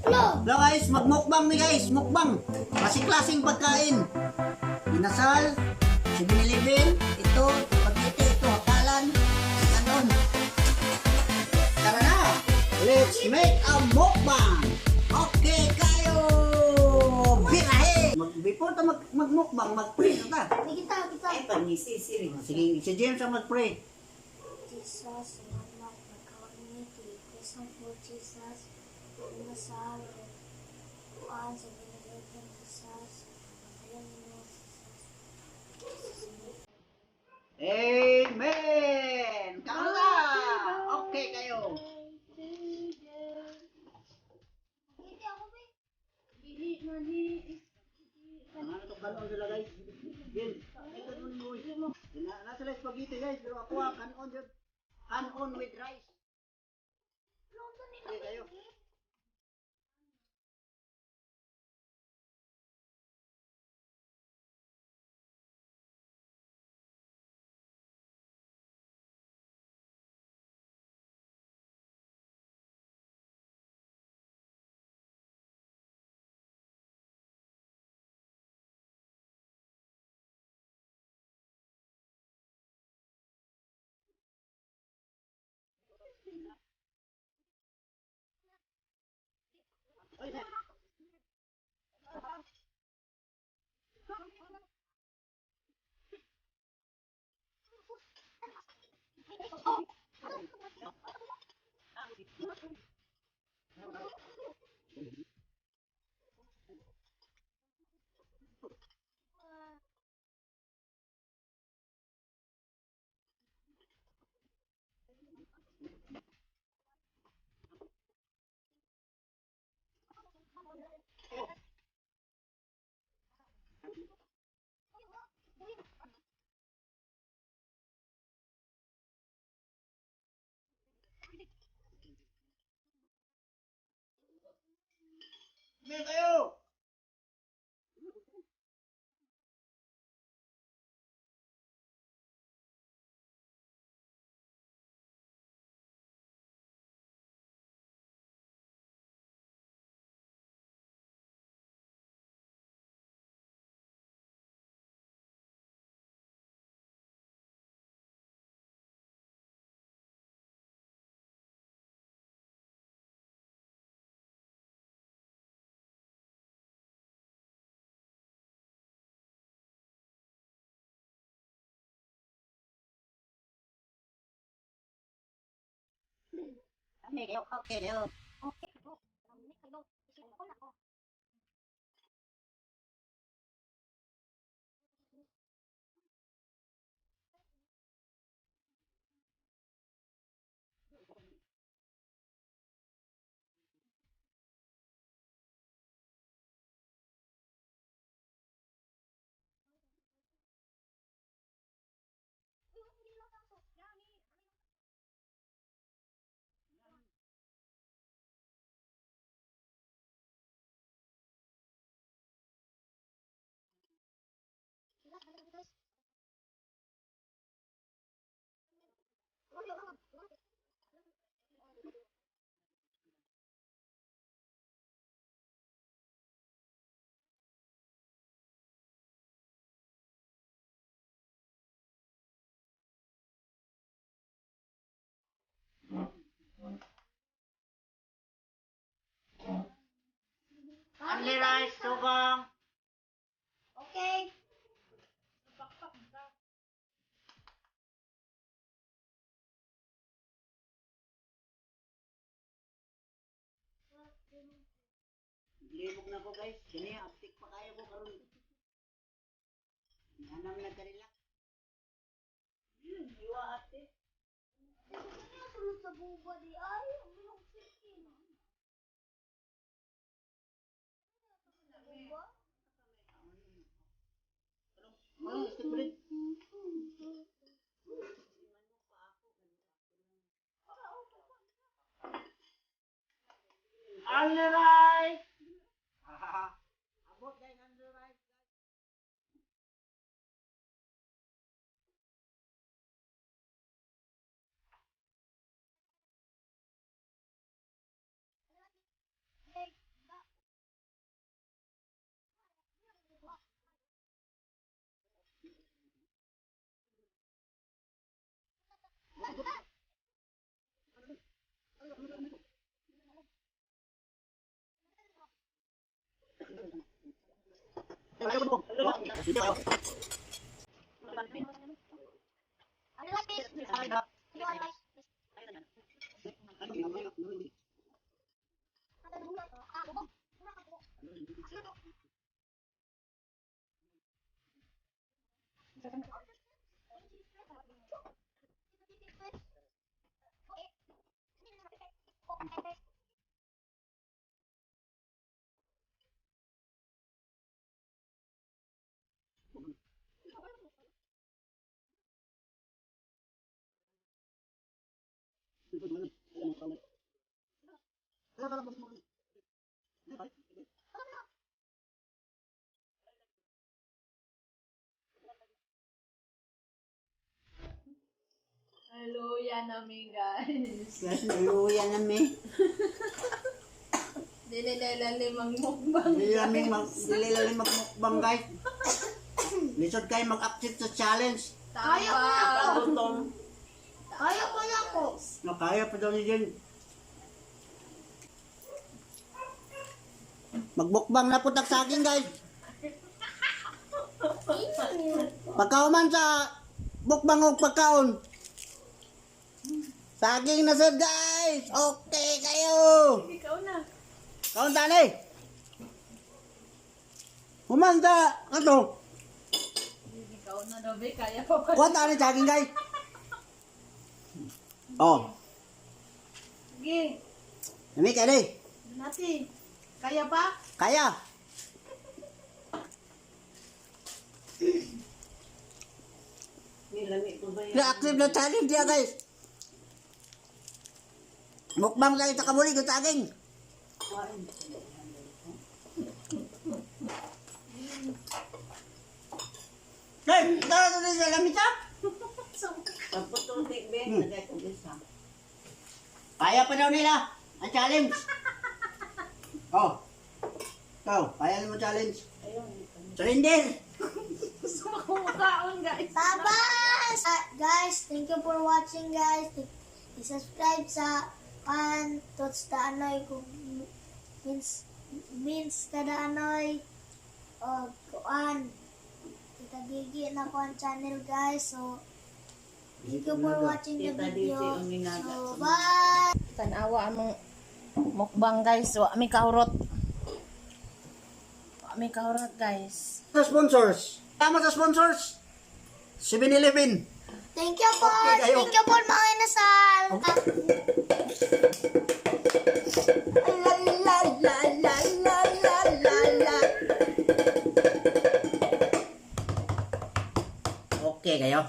Hello guys, magmukbang mi guys, mukbang. Klase-klaseng pagkain. Inasal, 7-Eleven, ito, spaghetti, ito, hakalan, kanon. Tara na! Let's make a mukbang! Okay kayo! Birahe! Before ta magmukbang, mag-pray na ta. Kita, kita. Ay, panisisiri. Sige, si James ang mag-pray. Jesus, salamat nagkaroon ni Christmas po, Jesus. Inasal, kuan sa binigyan, Jesus. Ayun mo, Jesus. Jesus. Amen! Kaon na! Okay kayo! Hindi ako ba? Ang ano itong kanon sila guys? James, ito mo ni Boy. Nasa sila spaghetti guys, pero ako ah, kanon yun. Kanon with rice. Okay kayo. Oy, Amen kayo! Amen kayo. Okay kayo. Only rice, sugang. Okay. Libog na ko guys. Kini aptik pa kayo ko karon. Anam na kanila. Iwa ate. Sunod sa buba di ay, ang bilog chicken. Buba? Oh, stick bread. Only rice. Abot guys, only rice. Hallelujah namin, guys. Guys, naluya nami. Dili na limang mukbang. Dili lang magmukbang, guys. Lisod kayo mag-accept sa challenge. Kaya ko na ako. Gutom. Kaya ko na ako. No, kaya pa daw ni Jen. Magbukbang na po tag saging, guys. Pagkauman sa bukbang og pagkaon. Saging na sir, guys. Okay kayo. Ikaw na. Kaon tani. Human sa kato. Ikaw na daw, be. Kaya pa ba? Kuha tani saging, guys. Oh, Sige. nami kay ni. Nati. Kaya pa? Kaya. Na-active na challenge niya, guys. Mukbang tayo sa kabuli, kung saging. Hey, tara tuloy sa lamisa. Pagpututik, be, nagay kong isa. Kaya pa daw nila ang challenge. Oh. Ikaw, kaya naman challenge. Surrender. Gusto mo kumukaon, guys. Bye-bye! Guys, thank you for watching, guys. I-subscribe sa kan Tots Taanoy kung means means kada anoy o kuan Tita Gigi na kuan channel, guys. So thank you for watching the Tita Gigi, video. ang ginagawa. So bye. Tanawa among mukbang, guys. Wa mi kahurot. Wa mi kahurot, guys. Sa sponsors. Tama sa sponsors. 7-Eleven. Thank you po. Okay, kayo. Thank you po, mga inasal. La la la la la la la la. Okay kayo.